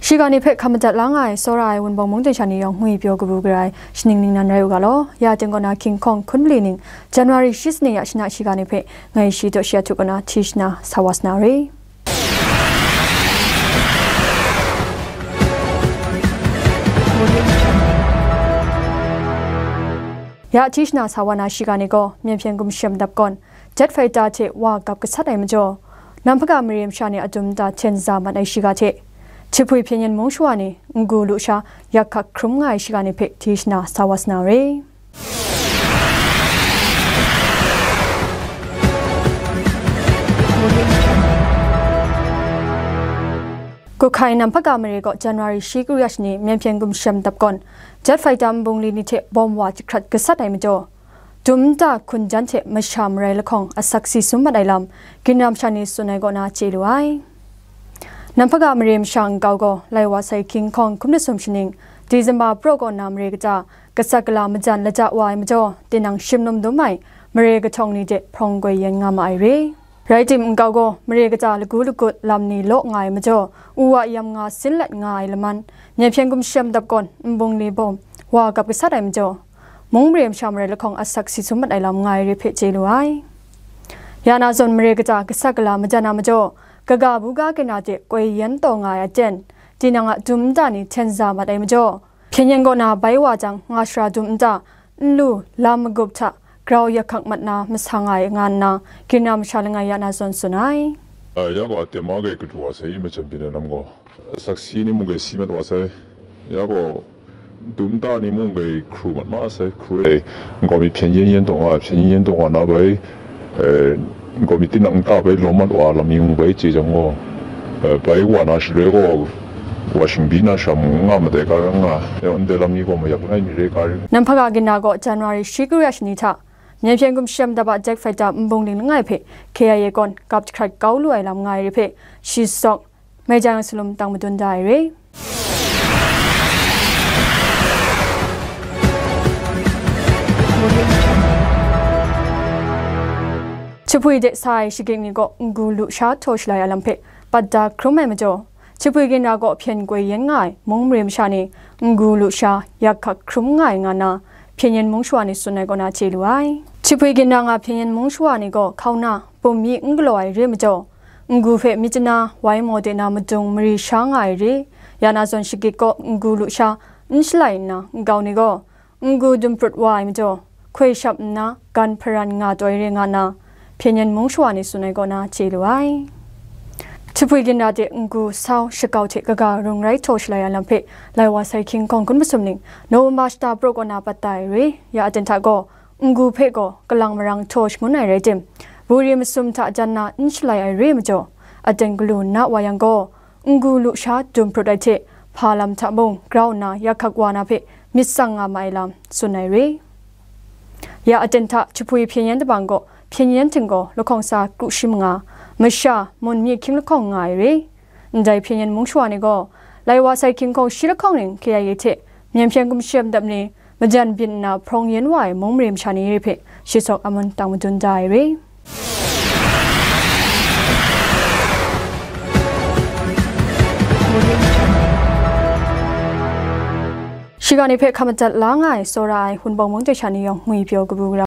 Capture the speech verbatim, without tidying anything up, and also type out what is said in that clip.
Shiga ni hpe hkam madat la nga ai, tsawra ai Wunpawng mungdan sha ni yawng ngwi pyaw kabu gara ai shaning ningnan rai u ga law. Ya ting kaw na King Kong hkun mali ning, January shi sanit ya shana shiga ni hpe ngai shi daw shi a htu kaw na hti shana sa wa sa na re. Ya hti shana sa wa na shiga ni gaw, Myen hpyen gumshem dap gawn, jet fighter hte wa gap gasat ai majaw, nam hpaga mare masha ni a dum nta hten za mat ai shiga hte, Chihpui Hpyen Yen Mung Shawa ni n-gu lu sha yak hkak hkrum nga ai shiga ni hpe hti shana sa wa sa na re. Kuhkai nam hpaga mare gaw January shi kru ya shani Myen hpyen gumshem dap gawn, jet fighter nbung li ni hte bawm wa jahkrat gasat ai majaw, dum nta hkun jan hte masha marai lahkawng asak si sum mat ai lam, ginra masha ni tsun ai kaw na chye lu ai. Nam hpaga mare masha nkau gaw, lai wa sai King Kong hkun masum shaning, December praw kaw na mare kata, gasat gala majan laja wa ai majaw, tinang shim lum dum ai mare kahtawng ni de hprawng goi yen nga ma ai re. Rai tim, nkau gaw mare kata lagu lagut lam ni law nga ai majaw, u wa yam nga sin lat nga ai laman, Myen hpyen gumshem dap gawn nbung li bawm wa gap gasat ai majaw, mung mare masha marai lahkawng asak si sum mat ai lam nga ai re hpe chye lu ai. Ya na zawn mare kata gasat gala majan a majaw, kaga buga kina de koi yen taw nga ai aten, tinang a dum nta ni hten za mat ai majaw, Hpyen Yen kaw na bai wa jang, nga shara dum nta, nlu, lam magup hta grau yak hkak mat na masang ai nga nna, ginra masha langai ya na zawn tsun ai. Ya gaw, aten ma gai kadu wa sai, i majan byin ai lam gaw, asak si ni mung gai si mat wa sai. Ya gaw, dum nta ni mung gai hkru mat ma sai, hkru ai. Nkau mi hpyen yen yen taw nga, hpyen yen yen taw nga na bai, eh, nkau mi tinang nta bai lawm mat wa lam mi mu bai chye jang gaw, eh, bai wa na shaloi gaw, wa shingbi na sha mung n nga madai ga rai nga, ya ndai lam mi gaw mayak langai mi re ga rai. Nam hpaga ginra gaw January shi kru ya shani hta, Myen hpyen gumshem dap a jet fighter nbung ling langai hpe K I A gawn gap jahkrat kau lu ai lam nga ai re hpe, shi sawk, Mei jang salum tang madun da ai re. Chihpui de sa ai shagik ni gaw n-gu lu sha htaw shalai a lam hpe pat da hkrum ai majaw, Chihpui ginra gaw hpyen goi yen nga ai mung mare masha ni n-gu lu sha yak hkak hkrum nga ai nga na, Hpyen Yen Mung Shawa ni tsun ai kaw na chye lu ai. Chihpui ginra nga Hpyen Yen Mung Shawa ni gaw hkauna bum mi n galaw ai re majaw, n-gu hpe myit chana wai maw de na madung mari sha nga ai re, ya na zawn shagit gaw n-gu lu sha n shalai nna, nkau ni gaw n-gu dum prut wa ai majaw, hkoi shap nna gan hparan nga taw ai re nga na, Hpyen Yen Mung Shawa ni tsun ai kaw na chye lu ai. Chihpui ginra de n-gu sau shakau hte kaga rung rai htaw shalai a lam hpe, lai wa sai King Kong hkun masum ning, November shata praw kaw na pat da ai re, ya aten hta gaw, n-gu hpe gaw kalang marang htaw shangun ai rai tim, buri masum hta jan na n shalai ai re majaw, aten galu nna wa yang gaw, n-gu lu sha dum prut ai hte, hpa lam hta mung grau nna yak hkak wa na hpe myit tsang nga ma ai lam tsun ai re. Ya aten hta Chihpui Hpyen Yen Dabang gaw Hpyen Yen Htinggaw lahkawng sa kru shi manga, masha, mun myi hkying lahkawng nga ai re. Ndai Hpyen Yen Mung Shawa ni gaw, lai wa sai King Kong shi lahkawng ning K I A hte Myen hpyen gumshem dap ni majan byin nna hprawng yen wa ai mung mare masha ni re hpe shi sawk amun tang madun da ai re. Shiga ni hpe hkam madat la nga ai, tsawra ai, Wunpawng mung de sha ni yawng ngwi pyaw kabu gara.